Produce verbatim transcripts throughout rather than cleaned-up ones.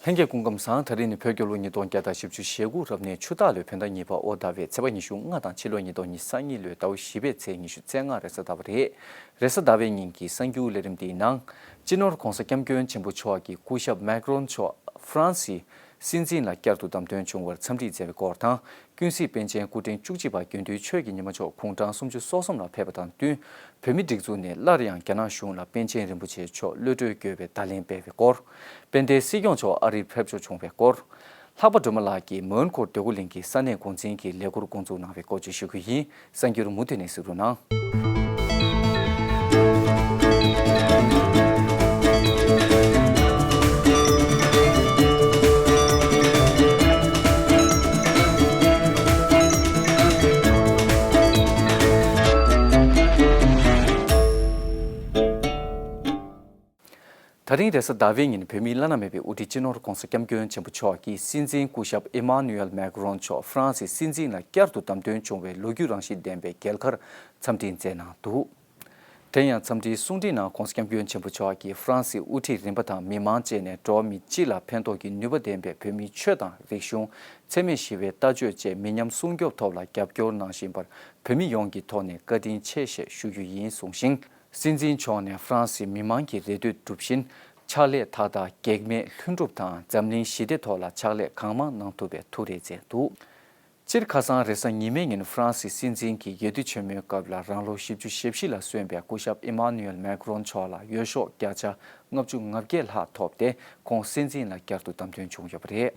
ལྷན་རྒྱས་སྐུ་ཁམས་བཟང་། ད་རིང་ནི་བོད་རྒྱལ་ལོ་ཉིས་སྟོང་བརྒྱ་དང་བཞི་བཅུ་ཞེ་དགུ་རབ་གནས་ཆུ་སྟག་ལོའི་བོད་ཟླ་གཉིས་པ་དབོ་ཟླ་བའི་ཚེས་པ་ཉི་ཤུ་ལྔ་དང་ཕྱི་ལོ་ཉིས་སྟོང་ཉི་ཤུ་རྩ་གཉིས་ལོའི་ཟླ་བ་བཞི་པའི་ཚེས་ཉི་ཤུ་རྩ་ལྔ་རེས་གཟའ་ཟླ་བ་རེད། རེས་གཟའ་ཟླ་བའི་ཉིན་གྱི་གསར་འགྱུར་ལས་རིམ་འདིའི་ནང་། སྤྱི་ནོར་༧གོང་ས་༧སྐྱབས་མགོན་ཆེན་པོ་མཆོག་གིས་སྐུ་ཞབས་མེག་རོན་མཆོག་ཧྥ་རན་སིའི་སྲིད་འཛིན་ལ་བསྐྱར་དུ་བདམས་ཐོན་བྱུང་བར་འཚམས་འདྲི་མཛད་པའི་སྐོར་དང་། ཀུན་གཟིགས་པཎ་ཆེན་སྐུ་ཕྲེང་བཅུ་གཅིག་པ་དགེ་འདུན་ཆོས་ཀྱི་ཉི་མ་མཆོག་དགུང་གྲངས་སུམ་ཅུ་སོ་གསུམ་ལ་ཕེབས་པ་དང་བསྟུན། བོད་མིའི་སྒྲིག་འཛུགས་ནས་སླར་ཡང་རྒྱ་ནག་གཞུང་ལ་པཎ་ཆེན་རིན་པོ་ཆེ་མཆོག་གློད་གྲོལ་དགོས་པའི་བརྡ་ལན་སྤེལ་བའི་སྐོར། དཔལ་ལྡན་སྲིད་སྐྱོང་མཆོག་ཨ་རིར་ཕེབས་འབྱོར་བྱུང་བའི་སྐོར། ལྷག་པ་སྒྲོལ་མ་ལགས་ཀྱིས་མོན་གྷོ་འདོད་རྒུ་གླིང་གི་ས་གནས་འགོ་འཛིན་གྱི་ལས་འཁུར་འགོ་འཛུགས་གནང་བའི་སྐོར་བཅས་ཞུ་རྒྱུ་ཡིན། གསར་འགྱུར་མུ་མཐུད་ནས་གཟིགས་རོགས་གནང་། ད་རིང་རེས་གཟའ་ཟླ་བའི་ཉིན་བོད་མིའི་བླ་ན་མེད་པའི་དབུ་ཁྲིད་སྤྱི་ནོར་༧གོང་ས་༧སྐྱབས་མགོན་ཆེན་པོ་མཆོག་གིས་སྲིད་འཛིན་སྐུ་ཞབས་ཨི་མཱ་ནུ་ཨེལ་མེག་རོན་མཆོག་ཧྥ་རན་སིའི་སྲིད་འཛིན་ལ་བསྐྱར་དུ་བདམས་ཐོན་བྱུང་བའི་ལོ་རྒྱུས་རང་བཞིན་ལྡན་པའི་རྒྱལ་ཁར་འཚམས་འདྲི་མཛད་གནང་འདུག། དེ་ཡང་འཚམས་འདྲིའི་གསུང་འཕྲིན་ནང་༧གོང་ས་༧སྐྱབས་མགོན་ཆེན་པོ་མཆོག་གིས་ཧྥ་རན་སིའི་དབུ་ཁྲིད་རིམ་པ་དང་མི་མང་བཅས་ནས་འགྲོ་བ་མི་སྤྱི་ལ་ཕན་ཐོགས་ཀྱི་ནུས་པ་ལྡན་པའི་བོད་མིའི་ཆོས་དང་རིག་གཞུང་། འཚེ་མེད་ཞི་བའི་ལྟ་སྤྱོད་བཅས་མི་ཉམས་སྲུང་སྐྱོབ་ཐོག་ལ་རྒྱབ་སྐྱོར་གནང་བཞིན་པར་བོད་མི་ཡོངས་ཀྱི་ཐོག་ནས་བཀའ་དྲིན་ཆེ་ཞེས་ཞུ་རྒྱུ་ཡིན་གསུངས་ཤིང་། སྲིད་འཛིན་མཆོག་ནས་ཧྥ་རན་སིའི་མི་མང་གི་རེ་འདོད་སྒྲུབ་བཞིན། ཕྱག་ལས་མཐའ་དག་གེགས་མེད་ལྷུན་གྲུབ་དང་འཛམ་གླིང་ཞི་བདེ་ཐོག་ལ་ཕྱག་ལས་གང་མང་གནང་ཐུབ་པའི་ཐུགས་རེ་མཛད་འདུག། སྤྱིར་ཁ་སང་རེས་གཟའ་ཉི་མའི་ཉིན་ཧྥ་རན་སིའི་སྲིད་འཛིན་གྱི་འོས་བསྡུ་ཆེན་མོའི་སྐབས་ལ་རང་ལོ་བཞི་བཅུ་ཞེ་བཞི་ལ་སོན་པའི་སྐུ་ཞབས་ཨི་མཱ་ནུ་ཨེལ་མེག་རོན་མཆོག་ལ་འོས་ཤོག་བརྒྱ་ཆ་ལྔ་བཅུ་ང་བརྒྱད་ལྷག་ཐོབ་སྟེ་ཁོང་སྲིད་འཛིན་ལ་བསྐྱར་དུ་བདམས་ཐོན་བྱུང་ཡོད་པ་རེད།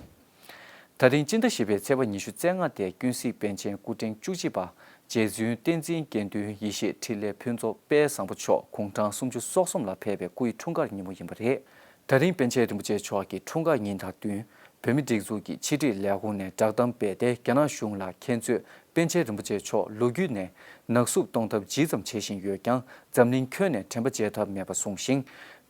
ད་རིང་སྤྱི་ཟླ་བཞི་པའི་ཚེས་པ་ཉི་ཤུ་རྩ་ལྔ་སྟེ་ཀུན་གཟིགས་པཎ་ཆེན་སྐུ་ཕྲེང་བཅུ་གཅིག་པ་རྗེ་བཙུན་བསྟན་འཛིན་དགེ་འདུན་ཡེ་ཤེས་འཕྲིན་ལས་ཕུན་ཚོགས་དཔལ་བཟང་པོ་མཆོག་དགུང་གྲངས་སུམ་ཅུ་སོ་གསུམ་ལ་ཕེབས་པའི་སྐུའི་འཁྲུངས་སྐར་ཉིན་མོ་ཡིན་པ་རེད། ད་རིང་པཎ་ཆེན་རིན་པོ་ཆེ་མཆོག་གི་འཁྲུངས་སྐར་ཉིན་དང་བསྟུན། བོད་མིའི་སྒྲིག་འཛུགས་ཀྱི་ཕྱི་དྲིལ་ལས་ཁུངས་ནས་བསྒྲགས་གཏམ་སྤེལ་ཏེ། རྒྱ་ནག་གཞུང་ལ་ཁྱེད་ཚོས་པཎ་ཆེན་རིན་པོ་ཆེ་མཆོག་ལོ་རྒྱུས་ནས་ནག་བསུབ་གཏོང་ཐབས་ཇི་ཙམ་བྱེད་བཞིན་ཡོད་ཀྱང་། འཛམ་གླིང་ཁྱོན་ནས་དྲན་པ་བརྗེད་ཐབས་མེད་པ་གསུངས་ཤིང་།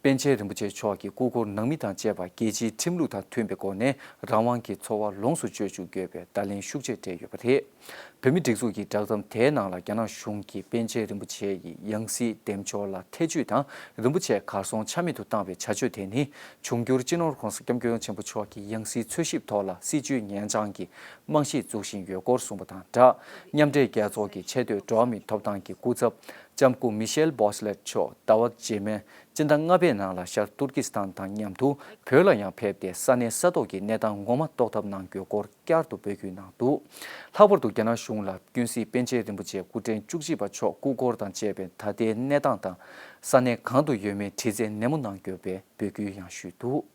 པཎ་ཆེན་རིན་པོ་ཆེ་མཆོག་གི་སྐུ་འཁོར་ནང་མི་དང་བཅས་པ་རྒྱལ་སྤྱིའི་ཁྲིམས་ལུགས་དང་མཐུན་པའི་སྒོ་ནས་རང་དབང་གི་འཚོ་བ་ལོངས་སུ་སྤྱོད་བཅུག་དགོས་པའི་བརྡ་ལན་ཤུགས་ཆེ་སྤྲད་ཡོད་པ་རེད། བོད་མིའི་སྒྲིག་འཛུགས་ཀྱི་བསྒྲགས་གཏམ་དེའི་ནང་ལ། རྒྱ་ནག་གཞུང་གིས་པཎ་ཆེན་རིན་པོ་ཆེ་ཡི་ཡང་སྲིད་འདེམས་འབྱོར་ལ་ཐེ་བྱུས་དང་། རིན་པོ་ཆེ་གར་སོང་ཆ་མེད་དུ་བཏང་བའི་བྱ་སྤྱོད་དེ་ནི། འབྱུང་འགྱུར་སྤྱི་ནོར་༧གོང་ས་༧སྐྱབས་མགོན་ཆེན་པོ་མཆོག་གི་ཡང་སྲིད་འཚོལ་ཞིབ་ཐོག་ལ་སྲིད་བྱུས་ཉན་སྦྱང་གི་རྨང་གཞི་འཛུགས་བཞིན་ཡོད་སྐོར་གསུངས་པ་དང་སྦྲགས། མཉམ་འབྲེལ་རྒྱལ་ཚོགས་ཀྱི་ཆེས་མཐོའི་འགྲོ་བ་མིའི་ཐོབ་ཐང་གི་སྐུ་ཚབ་ལྕམ་སྐུ་མི་ཤེལ་བྷོ་ཤ་ལེཊ་མཆོག་ཟླ་བ་རྗེས་མའི་སྤྱི་ཟླ་ལྔ་པའི་ནང་ལ་ཤར་ཏུར་ཀི་སི་ཐན་དང་མཉམ་དུ་བོད་ལ་ཡང་ཕེབས་ཏེ། ས་གནས་ས་ཐོག་གི་གནས་སྟངས་ངོ་མ་རྟོགས་ཐབས་གནང་རྒྱུའི་སྐོར་བསྐྱར་དུ་འབོད་སྐུལ་གནང་འདུག། ལྷག་པར་དུ་རྒྱ་ནག་གཞུང་ལ་ཀུན་གཟིགས་པཎ་ཆེན་རིན་པོ་ཆེ་སྐུ་ཕྲེང་བཅུ་གཅིག་པ་མཆོག་སྐུ་འཁོར་དང་བཅས་པའི་ད་ལྟའི་གནས་སྟངས་དང་། ས་གནས་གང་དུ་ཡོད་མེད་དྲི་རྩད་ནན་མོ་གནང་རྒྱུའི་འབོད་སྐུལ་ཡང་ཞུས་འདུག།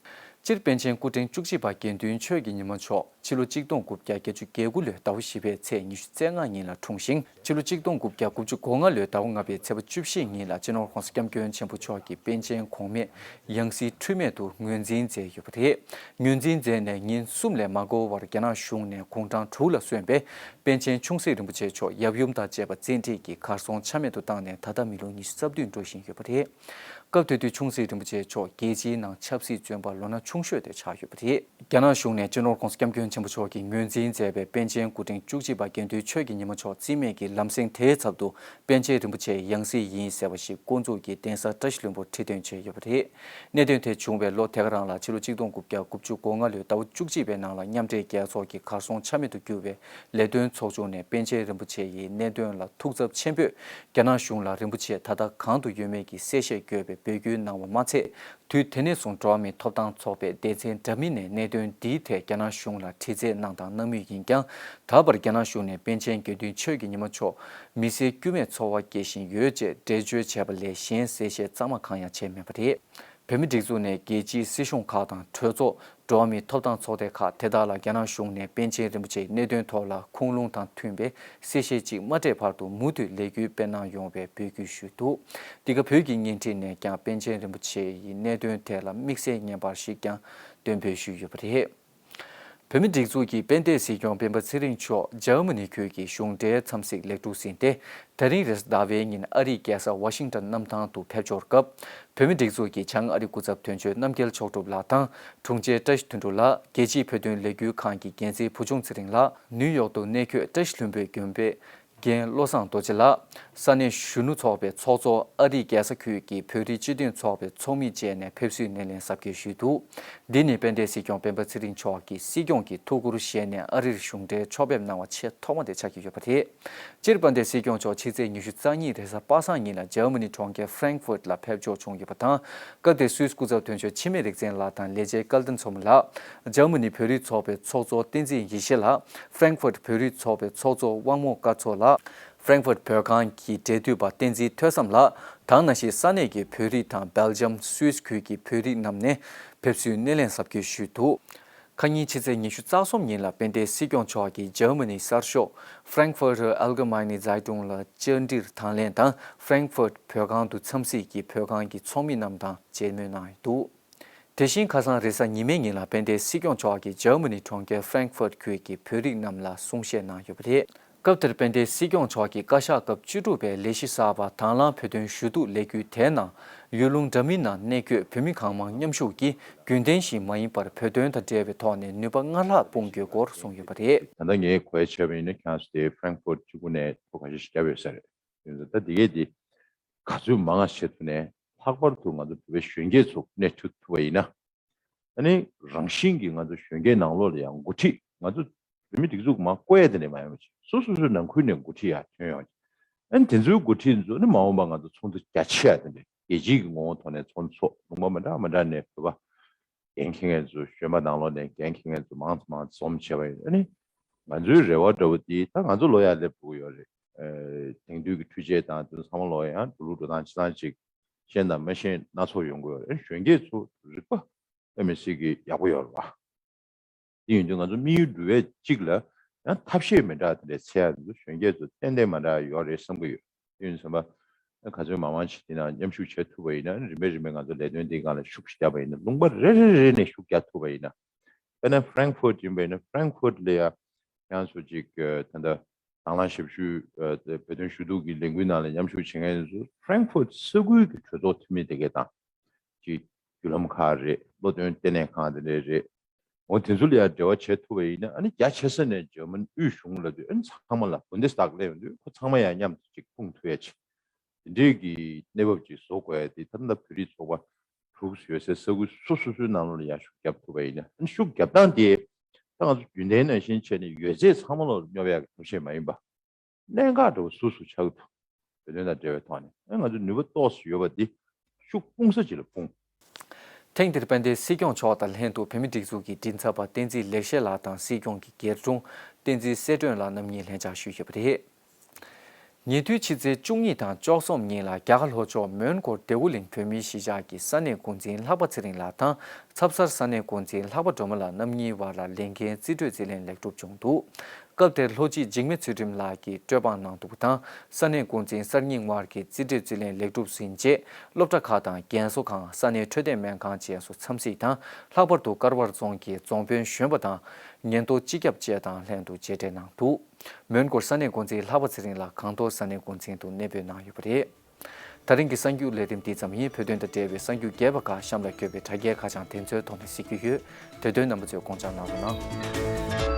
སྤྱིར་པཎ་ཆེན་སྐུ་ཕྲེང་བཅུ་གཅིག་པ་དགེ་འདུན་ཆོས་ཀྱི་ཉི་མ་མཆོག་ཕྱི་ལོ་གཅིག་སྟོང་དགུ་བརྒྱ་བརྒྱད་ཅུ་གྱ་དགུ་ལོའི་ཟླ་བ་བཞི་པའི་ཚེས་ཉི་ཤུ་རྩ་ལྔ་ཉིན་ལ་འཁྲུངས་ཤིང་། ཕྱི་ལོ་གཅིག་སྟོང་དགུ་བརྒྱ་དགུ་བཅུ་གོ་ལྔ་ལོའི་ཟླ་བ་ལྔ་པའི་ཚེས་པ་བཅུ་བཞི་ཉིན་ལ་སྤྱི་ནོར་༧གོང་ས་༧སྐྱབས་མགོན་ཆེན་པོ་མཆོག་གི་པཎ་ཆེན་གོང་མའི་ཡང་སྲིད་འཁྲུལ་མེད་དུ་ངོས་འཛིན་མཛད་ཡོད་པ་རེད། ངོས་འཛིན་མཛད་ནས་ཉིན་གསུམ་ལས་མ་འགོར་བར་རྒྱ་ནག་གཞུང་ནས་དགུང་གྲངས་དྲུག་ལ་སོན་པའི་པཎ་ཆེན་ཆུང་སྲིད་རིན་པོ་ཆེ་མཆོག་ཡབ་ཡུམ་དང་བཅས་པ་བཙན་ཁྲིད་ཀྱིས་གར་སོང་ཆ་མེད་དུ་བཏང་ནས་ད་ལྟ་མི་ལོ་ཉི་ཤུ་རྩ་བདུན་འགྲོ་བཞིན་ཡོད་པ་རེད། སྐབས་དེ་དུས་ཆུང་སྲིད་རིན་པོ་ཆེ་མཆོག་རྒྱལ་སྤྱིའི་ནང་ཆབ་སྲིད་བཙོན་པ་ལོ་ན་ཆུང་ཤོས་དེ་ཆགས་ཡོད་པ་རེད། རྒྱ་ནག་གཞུང་ནས་སྤྱི་ནོར་༧གོང་ས་༧སྐྱབས་མགོན་ཆེན་པོ་མཆོག་གིས་ངོས་འཛིན་མཛད་པའི་པཎ་ཆེན་སྐུ་ཕྲེང་བཅུ་གཅིག་པ་དགེ་འདུན་ཆོས་ཀྱི་ཉི་མ་མཆོག་རྩིས་མེད་ཀྱི་ལམ་སེང་དེའི་ཚབ་ཏུ་པཎ་ཆེན་རིན་པོ་ཆེའི་ཡང་སྲིད་ཡིན་ཟེར་བ་ཞིག་བསྐོ་འཛུགས་ཀྱིས་གདན་ས་བཀྲ་ཤིས་ལྷུན་པོར་ཁྲི་འདོན་བྱས་ཡོད་པ་རེད། གནད་དོན་དེ་བྱུང་བའི་ལོ་དེ་ག་རང་ལ་ཕྱི་ལོ་གཅིག་སྟོང་དགུ་བརྒྱ་དགུ་བཅུ་གོ་ལྔ་ལོའི་ཟླ་བ་བཅུ་གཅིག་པའི་ནང་ལ་མཉམ་འབྲེལ་རྒྱལ་ཚོགས་ཀྱི་གར་སོང་ཆ་མེད་དུ་གྱུར་བའི་ལས་དོན་ཚོགས་ཆུང་ནས་པཎ་ཆེན་རིན་པོ་ཆེ་ཡི་གནད་དོན་ལ་ཐུགས་འཚབ་ཆེན་པོས་རྒྱ་ནག་གཞུང་ལ་རིན་པོ་ཆེ་ད་ལྟ་གང་དུ་ཡོད་མེད་ཀྱི་གསལ་བཤད་དགོས་པའི་འབོད་སྐུལ་གནང་བ་མ་ཚད། དུས་དེ་ནས་བཟུང་འགྲོ་བ་མིའི་ཐོབ་ཐང་ཚོགས་པའི་སྡེ་ཚན་འདྲ་མིན་ནས་གནད་དོན་འདིའི་ཐད་རྒྱ་ནག་གཞུང་ལ་དྲི་རྩད་གནང་དང་གནང་མུས་ཡིན་ཀྱང་། ད་བར་རྒྱ་ནག་གཞུང་ནས་པཎ་ཆེན་དགེ་འདུན་ཆོས་ཀྱི་ཉི་མ་མཆོག་མི་སེར་དཀྱུས་མའི་འཚོ་བ་སྐྱེལ་བཞིན་ཡོད་ཅེས་འགྲེལ་བརྗོད་བྱས་པ་ལས་གཞན་གསལ་བཤད་གཙང་མ་གང་ཡང་བྱས་མེད་པ་རེད། བོད་མིའི་སྒྲིག་འཛུགས་ནས་རྒྱལ་སྤྱིའི་སྲིད་གཞུང་ཁག་དང་གྲོས་ཚོགས། འགྲོ་བ་མིའི་ཐོབ་ཐང་ཚོགས་སྡེ་ཁག་དེ་དག་ལ་རྒྱ་ནག་གཞུང་ནས་པཎ་ཆེན་རིན་པོ་ཆེའི་གནད་དོན་ཐོག་ལ་ཁུངས་ལུང་དང་མཐུན་པའི་གསལ་བཤད་ཅིག་མ་སྤྲད་བར་དུ་མུ་མཐུད་ལས་འགུལ་སྤེལ་གནང་ཡོང་བའི་འབོད་སྐུལ་ཞུས་འདུག། འདི་ག་བོད་ཀྱི་བརྙན་འཕྲིན་ནས་ཀྱང་པཎ་ཆེན་རིན་པོ་ཆེ་ཡི་གནད་དོན་ཐད་ལ་དམིགས་བསལ་བརྙན་པར་ཞིག་ཀྱང་འདོན་སྤེལ་ཞུས་ཡོད་པ་རེད། བོད་མིའི་སྒྲིག་འཛུགས་ཀྱི་དཔལ་ལྡན་སྲིད་སྐྱོང་སྤེན་པ་ཚེ་རིང་མཆོག་འཇར་མ་ནི་ཁུལ་གྱི་གཞུང་འབྲེལ་འཚམས་གཟིགས་ལེགས་གྲུབ་ཟིན་ཏེ། ད་རིང་རེས་གཟའ་ཟླ་བའི་ཉིན་ཨ་རིའི་རྒྱལ་ས་ཝ་ཤིང་ཊོན་གནམ་ཐང་དུ་ཕེབས་འབྱོར་སྐབས། བོད་མིའི་སྒྲིག་འཛུགས་ཀྱི་བྱང་ཨ་རི་སྐུ་ཚབ་དོན་གཅོད་རྣམ་རྒྱལ་མཆོག་གྲུབ་ལགས་དང་། དྲུང་ཆེ་བཀྲ་ཤིས་དོན་གྲུབ་ལགས། རྒྱལ་སྤྱིའི་བོད་དོན་ལས་འགུལ་ཁང་གི་འགན་འཛིན་བུ་ཆུང་ཚེ་རིང་ལགས། ནིའུ་ཡོག་ཏུ་གནས་འཁོད་བཀྲ་ཤིས་ལྷུན་པོའི་དགོན་པའི་ རྒན་བློ་བཟང་རྡོ་རྗེ་ལགས། ས་གནས་གཞོན་ནུ་ཚོགས་པའི་ཚོགས་གཙོ། ཨ་རིའི་རྒྱལ་ས་ཁུལ་གྱི་བོད་རིགས་སྤྱི་མཐུན་ཚོགས་པའི་ཚོགས་མི་བཅས་ནས་ཕེབས་བསུའི་སྣེ་ལེན་གཟབ་རྒྱས་ཞུས་འདུག་འདི་ནི་དཔལ་ལྡན་སྲིད་སྐྱོང་སྤེན་པ་ཚེ་རིང་མཆོག་གིས་སྲིད་སྐྱོང་གི་ཐུགས་ཁུར་བཞེས་ནས་ཨ་རིར་གཞུང་འབྲེལ་ཕྱོགས་ཕེབས་གནང་བ་ཆེས་ཐོག་མ་དེ་ཆགས་ཀྱི་ཡོད་པ་རེད། སྤྱིར་དཔལ་ལྡན་སྲིད་སྐྱོང་མཆོག་ཕྱི་ཚེས་ཉི་ཤུ་རྩ་གཉིས་རེས་གཟའ་པ་སངས་ཉིན་ལ་འཇར་མ་ནི་གྲོང་ཁྱེར་ཧྥ་རེང་ཧྥུར་ལ་ཕེབས་འབྱོར་བྱུང་ཡོད་པ་དང་། སྐབས་དེར་སུད་སི་སྐུ་ཚབ་དོན་གཅོད་འཆི་མེད་རིག་འཛིན་ལགས་དང་ལས་བྱེད་སྐལ་ལྡན་མཚོ་མོ་ལགས། འཇར་མ་ནི་བོད་རིགས་ཚོགས་པའི་ཚོགས་གཙོ་བསྟན་འཛིན་ཡེ་ཤེས་ལགས། ཧྥ་རེང་ཧྥུར་བོད་རིགས་ཚོགས་པའི་ཚོགས་གཙོ་དབང་མོ་སྐར་ཚོགས་ལགས། ཧྥ་རེང་ཧྥུར་བོད་ཁང་གི་འབྲེལ་མཐུད་པ་བསྟན་འཛིན་ཐོས་བསམ་ལགས་དང་། ནང་བཞིན་ས་གནས་ཀྱི་བོད་རིགས་དང་སྦེལ་ཇམ། སུད་སི་ཁུལ་གྱི་བོད་རིགས་རྣམས་ནས་ཕེབས་བསུའི་སྣེ་ལེན་གཟབ་རྒྱས་ཞུས་འདུག་ཁ་ཉིན་ཕྱི་ཚེས་ཉི་ཤུ་རྩ་གསུམ་ཉིན་ལ་དཔལ་ལྡན་སྲིད་སྐྱོང་མཆོག་གིས་འཇར་མ་ནིའི་གསར་ཤོག་Frankfurter Allgemeine Zeitung ལ་བཅར་འདྲིར་དང་ལེན་དང་། ཧྥ་རེང་ཧྥུར་བོད་ཁང་དུ་འཚམས་གཟིགས་ཀྱིས་བོད་ཁང་གི་ཚོགས་མི་རྣམས་དང་མཇལ་མོལ་གནང་ཡོད་འདུག་དེ་བཞིན་ཁ་སང་རེས་གཟའ་ཉི་མའི་ཉིན་ལ་དཔལ་ལྡན་སྲིད་སྐྱོང་མཆོག་གིས་འཇར་མ་ནི་གྲོང་ཁྱེར་ཧྥ་རེང་ཧྥུར་ཁུལ་གྱི་བོད་རིགས་རྣམས་ལ་གསུང་བཤད་གནང་ཡོད་པ་རེད། སྐབས་དེར་དཔལ་ལྡན་སྲིད་སྐྱོང་མཆོག་གིས་བཀའ་ཤག་སྐབས་བཅུ་དྲུག་པའི་ལས་གཞི་གསར་པ་དང་བླངས་བོད་དོན་ཞུ་གཏུག་ལས་འགུལ་དེའི་ནང་ཡུལ་ལུང་འདྲ་མིན་ནང་གནས་འཁོད་བོད་མི་གང་མང་མཉམ་ཞུགས་ཀྱིས་རྒྱུན་ལྡན་ཞིག་མ་ཡིན་པར་བོད་དོན་དང་འབྲེལ་བའི་ཐོག་ནས་ནུས་པ་སྔར་ལྷག་སྤུངས་དགོས་སྐོར་གསུངས་ཡོད་པ་རེད། ད་ལྟ་ངས་གོ་ཡ་བྱས་པ་ཡིན་ན། ཁྱེད་རང་ཚོ་དེ་ཧྥ་རེང་ཧྥུར་གཅིག་པུ་ནས་ཐོ་ཁ་ཤས་ཤིག་བརྒྱབ་ཡོད་ས་རེད། ཡིན་ཙང་ད་འདི་གས་འདི་ག་ཚོད་མང་ང་བྱེད་ཐུབ་ནས་ལྷག་པར་དུ་ང་ཚོ་བོད་པའི་གཞོན་སྐྱེས་ཚོ་གནས་ཐུབ་ཐུབ་པ་ཡིན་ན། ཨ་ནི་རང་བཞིན་གྱིས་ང་ཚོ་གཞོན་སྐྱེས་ནང་ལོགས་ལ་ཡང་འགོ་ཁྲིད། ང་ཚོ་བོད་མི་སྒྲིག་འཛུགས་མར་བསྐོ་ཡ་དེ་ནས་མ་ཡོང་བ་བྱས། སོ་སོ་སོའི་ནང་ཁུལ་ནས་འགོ་ཁྲིད་ཡ་ཐོན་ཡོང་བ་བྱས། ཨ་ནི་དེ་ཚོའི་འགོ་ཁྲིད་ཚོ་ནི་མ་འོངས་པ་ང་ཚོ་ཚོགས་འདུ་རྒྱ་ཆེ་ཡ་དེ་འདྲ་རྒྱལ་སྤྱིའི་གི་ངོ་བོ་ཐོག་ནས་ཚོགས་འདུ་ཚོགས། ལུང་པ་མི་འདྲ་མི་འདྲ་ནས་བོད་པ་འགན་འཁྱེར་མཁན་ཚོ། གཞོན་པ་ནང་ལོགས་ནས་འགན་འཁྱེར་མཁན་ཚོ་མང་ཙམ་མང་ཙམ་འཛོམས་བྱས་པ་ཡིན། ཨ་ནི་ང་ཚོའི་རེ་བ་འདྲ་བོ་དེ་ད་ང་ཚོ་ལོ་ཡར་སླེབས་དགོས་ཀྱི་ཡོད་རེད། ཨ། དེང་དུས་ཀྱི་འཕྲུལ་ཆས་དང་དེ་ཚོ་ཚང་མ་ལོག་ཡང་འགྲོ་ལུགས་འགྲོ་སྟངས་བྱེད་སྟངས་ཅིག་ཤེས་དང་མ་ཤེས་སྣ་ཚོགས་ཡོང་གི་ཡོད་རེད། གཞོན་སྐྱེས་ཚོ་རིག་པ་དཔེ་མི་སྲིད་ཀྱི་ཡག་པོ་ཡོད་རེད་བ། དེ་ཡིན་དུས་ང་ཚོ་དམིགས་ཡུལ་འགྲུལ་བའི་གཅིག་ལ་ཡང་ཐབས་ཤེས་མི་འདྲ་དེ་འདྲའི་འཚོལ་ཡ་དེ་ཚོ་གཞོན་སྐྱེས་ཚོ་ཏན་ཏན་མ་འདྲ་ཡོད་རེད་བསམ་གྱི་ཡོད། དེ་ཡིན་ཙང་ག་ཚོད་མང་མང་ཞིག་དེ་ནང་མཉམ་ཞུགས་བྱེད་ཐུབ་པ་ཡིན་ན། རིམ་པས་རིམ་པས་ང་ཚོ་ལས་དོན་འདིའི་སྒང་ལ་ཤུགས་ཤིག་བརྒྱབ་པ་ཡིན་ན། ལུང་པ་རེ་རེ་རེ་ནས་ཤུགས་རྒྱག་ཐུབ་པ་ཡིན་ན། དཔེར་ན་ཧྥ་རེང་ཧྥུར་ཡིན་པ་ཡིན་ན། ཧྥ་རེང་ཧྥུར་ལ་ཡ་ཁྱེད་རང་ཚོ་ཅིག་ཨ། ད་ལྟ་དང་བླངས་ཞབས་ཞུ། ཨ། བོད་དོན་ཞུ་གཏུག་གི་ལས་འགུལ་ནང་ལ་མཉམ་ཞུགས་བྱེད་མཁན་ཚོ་ཧྥ་རེང་ཧྥུར་ས་ཁུལ་གྱི་གྲོས་ཚོགས་འཐུས་མི་དེ་གས་དང་། ཅིག་བརྒྱུད་ལམ་ཁག་རེད། བློ་འདོན་ལྟེ་གནས་ཁང་དེ་འདྲ་རེད། འོ་དེ་ཚོ་ལ་ཡང་འབྲེལ་བ་བྱེད་ཐུབ་པ་ཡིན་ན། ཨ་ནི་རྒྱ་ཆེ་ས་ནས་འཇར་མན་དབུས་གཞུང་ལབ་དུས། ཨ་ནི་ཚང་མ་ལ་བུན་དེ་སྟག་ལས་ཡོང་དུས་ཁོ་ཚང་མ་ཡང་མཉམ་དུ་ཅིག་སྤུངས་ཐུབ་ཡ་ཅིག་དེ་འདྲའི་གི་གནས་བབ་ཅིག་བཟོ་དགོས་ཡ་དེ། ད་ལྟ་བོད་རིགས་ཚོགས་པ་དྲུག་ཡོད་སའི་ས་ཁུལ་སོ་སོ་སོའི་ནང་ལོགས་ལ་ཡང་ཤུགས་རྒྱབ་ཐུབ་པ་ཡིན་ན། ཨ་ནི་ཤུགས་རྒྱབ་སྟངས་དེ་ད་ང་ཚོ་རྒྱུན་ལྡན་ནང་བཞིན་བྱས་ནས་ཡོད་ཚད་ཚང་མ་ལ་སྙོབ་ཡ་གི་ཐབས་ཤེས་མ་ཡིན་པ། གནད་འགག་འདྲ་བོ་སུ་སུ་ཆགས་འདུག་བོད་དོན་དང་འབྲེལ་བའི་ཐོག་ནས། ཨ། ང་ཚོ་ནུས་པ་ཏོག་ཙམ་ཡོད་པ་འདི་ཤུགས་སྤུངས་ས་ཅིག་ལ་སྤུངས། ཐེངས་འདིར་དཔལ་ལྡན་སྲིད་སྐྱོང་མཆོག་དང་ལྷན་དུ་བོད་མིའི་སྒྲིག་འཛུགས་ཀྱི་མགྲིན་ཚབ་པ་བསྟན་འཛིན་ལེགས་བཤད་ལགས་དང་སྲིད་སྐྱོང་གི་སྒེར་དྲུང་བསྟན་འཛིན་གསལ་སྒྲོན་ལགས་རྣམ་གཉིས་ལྷན་བཅར་ཞུས་ཡོད་པ་རེད། ཉེ་དུས་ཕྱི་ཚེས་བཅུ་གཉིས་དང་བཅུ་གསུམ་ཉིན་ལ་རྒྱ་གར་ལྷོ་ཕྱོགས་མོན་གྷོ་ལྡེའུ་གླིང་བོད་མིའི་གཞིས་ཆགས་ཀྱི་ས་གནས་འགོ་འཛིན་ལྷག་པ་ཚེ་རིང་ལགས་དང་། ཚབ་གསར་ས་གནས་འགོ་འཛིན་ལྷག་པ་སྒྲོལ་མ་ལགས་རྣམ་གཉིས་བར་ལ་ལས་འགན་རྩིས་སྤྲོད་རྩིས་ལེན་ལེགས་གྲུབ་བྱུང་འདུག་སྐབས་དེར་ལྷོ་སྤྱི་འཇིགས་མེད་ཚུལ་ཁྲིམས་ལགས་ཀྱིས་སྤྲོད་དཔང་གནང་འདུག་པ་དང་། ས་གནས་འགོ་འཛིན་གསར་རྙིང་དབར་གྱི་རྩིས་སྤྲོད་རྩིས་ལེན་ལེགས་གྲུབ་ཟིན་རྗེས། སློབ་གྲྭ་ཁག་དང་རྒན་གསོ་ཁང་། ས་གནས་འཕྲོད་བསྟེན་སྨན་ཁང་བཅས་སུ་འཚམས་གཟིགས་དང་། ལྷག་པར་དུ་ཀར་བར་རྫོང་གི་རྫོང་དཔོན་གཞོན་པ་དང་ཉེན་རྟོག་སྤྱི་ཁྱབ་བཅས་དང་ལྷན་དུ་མཇལ་འཕྲད་གནང་འདུག་མོན་གྷོར་ས་གནས་འགོ་འཛིན་ལྷག་པ་ཚེ་རིང་ལགས་གང་ཐོག་ས་གནས་འགོ་འཛིན་དུ་གནས་སྤོས་གནང་ཡོད་པ་རེད། ད་རིང་གི་གསར་འགྱུར་ལས་རིམ་འདི་ཙམ་ཡིན། བོད་དོན་དང་འབྲེལ་བའི་གསར་འགྱུར་རྒྱས་པ་ཁག་གཤམ་ལ་འཁོད་པའི་དྲ་རྒྱའི་ཁ་བྱང་དེ་ཚོའི་ཐོག་ནས་གཟིགས་རྒྱུ་ཡོད། དེ་དོན་རྣམ་པ་ཚོས་དགོངས་འཇགས་གནང་རོགས་གནང་།